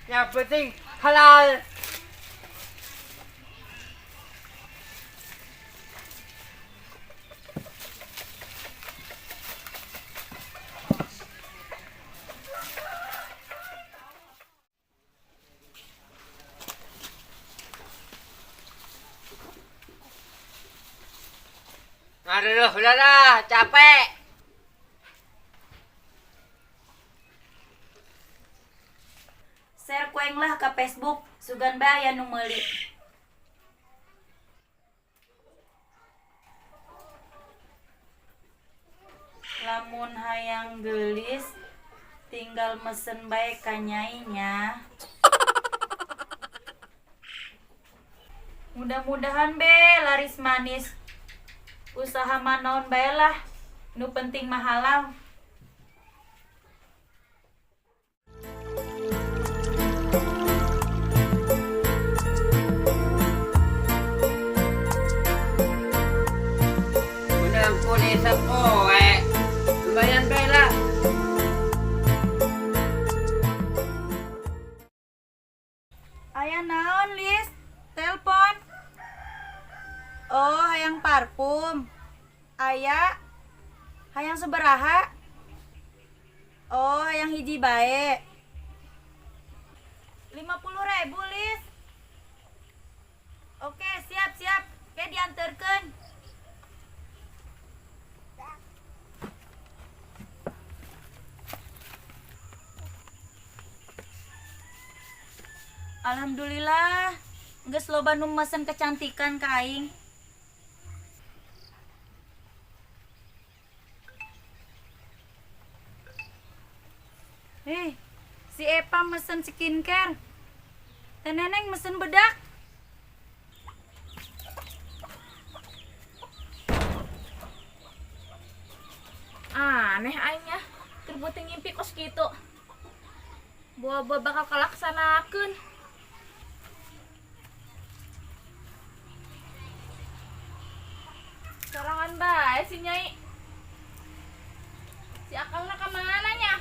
Yang penting halal. Aduh, udah dah, capek. Share ku aing lah ke Facebook, sugan bae aya nu meuli. Lamun hayang geulis tinggal mesen bae ka nyai nya. Mudah-mudahan be laris manis. Usaha mah naon bae lah, nu penting mah halal. Menang kulit sepoe. Lumayan bae lah. Aya naon, Lis? Telepon. Oh, hayang parfum. Aya hayang sabaraha? Oh, hayang hiji bae. 50.000, Lis. Oke, siap, siap. Oke, diantarkan. Alhamdulillah, geus loba nu mesen kecantikan ka aing. Eh, si Epa mesen skincare. Teh Neneng mesen bedak. Aneh aing nya, keur beuting ngimpi kos kitu. Boa-boa bakal kalaksanakeun. Sorangan bae si Nyai. Si Akangna ka mana nya?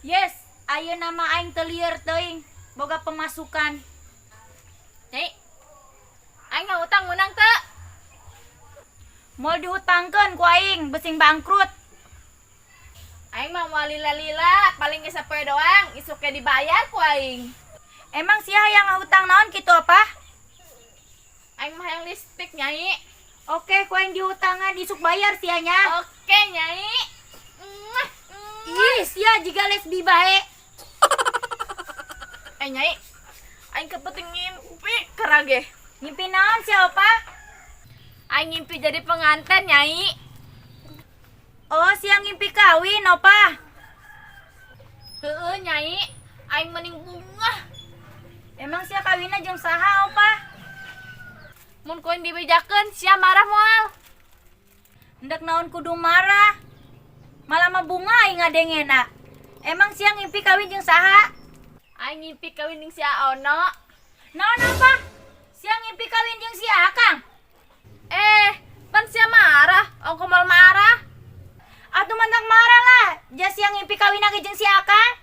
Yes, ayeuna mah aing teu lieur teuing, boga pemasukan. Nyai, aing ngahutang meunang teu? Moal dihutangkeun ku aing, besing bangkrut. Aing mah moal lila-lila, paling geus sapoe doang, isuk ge dibayar ku aing. Emang sia hayang ngahutang naon kitu apa? Aing mah hayang listrik, Nyai. Oke, ku aing dihutangan isuk bayar sia nya. Oke, Nyai. Mwah, mwah. Ih, sia jiga lesbi bae. Eh, Nyai, aing kepenting ngimpi kerage. Ngimpi naon sia, Opa? Aing ngimpi jadi pengantin, Nyai. Oh, sia ngimpi kawin, Opa. Heeh, Nyai. Aing mending bungah. Emang sia kawinna jeung saha, Opa? Mun ku aing dibejakeun, sia marah moal? Endek naon kudu marah. Malah mah bunga aing ngadengena. Emang sia ngimpi kawin jeung saha? Aing ngimpi kawin jeung si Aono. Naon apa? Sia ngimpi kawin jeung si Akang? Eh, pan sia marah, ongko moal marah. Atuh mantang marah lah. Ja sia ngimpi kawin lagi jeung si Akang.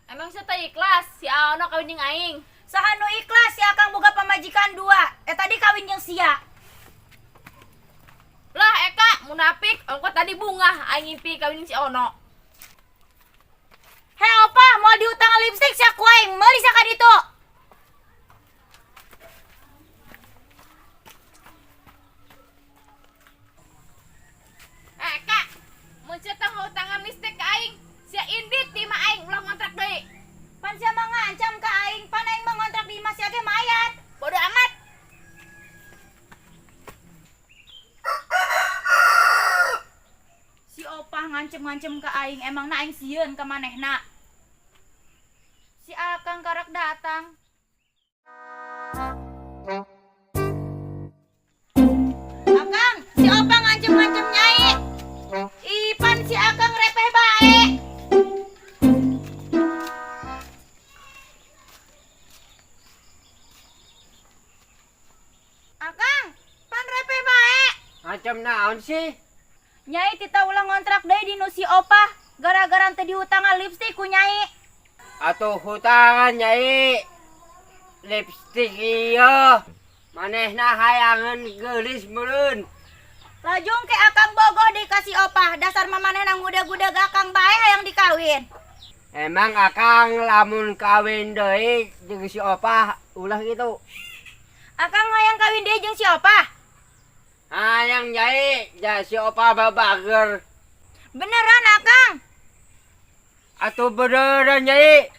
Emang sia teh ikhlas si Aono kawin jeung aing? Saha nu ikhlas si Akang boga pamajikan dua. Eh tadi kawin jeung sia. Lah Eka, munafik, ongko tadi bungah aing ngimpi kawin jeung si Ono. Hei Opa, mau diutang lipstick sia ku aing, meuli sia ka ditu. Eh Eka, mun sia teh ngutangan lipstick ka aing, sia indit di imah aing ulah ngontrak deui. Pan sia mah ngancam ka aing, pan aing mah ngontrak di imah sia ge mayat. Bodoh amat. Si Opah ngancem-ngancem ka aing, emangna aing sieun ka manehna. Si Akang karak datang. Akang, si Opah ngancem-ngancem Nyai. Ipan si Akang repeh bae. Akang, pan repeh bae. Ngancem naon sih? Nyai tita ulah ngontrak deui di nu si Opah. Gara-gara teu dihutangan lipstick ku Nyai. Atuh hutangan, Nyai. Lipstick iya. Manehna hayangeun geulis meureun. Lajung ke akang bogoh deui ka si Opah. Dasar mamanehna ngudag-ngudag akang bae hayang dikawin. Emang akang lamun kawin deui jeung si Opah ulah gitu? Akang hayang kawin deui jeung si Opah? Hayang, Nyai, ja si Opah babager. Beneran, Akang? Atuh beneran, Nyai.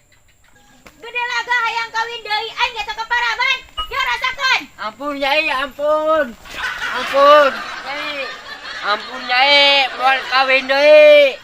Gede laga hayang kawin deui, aing ge teu keparaban. Ya rasakan. Ampun, Nyai, ampun. Ampun, Nyai. Ampun, Nyai, moal kawin deui.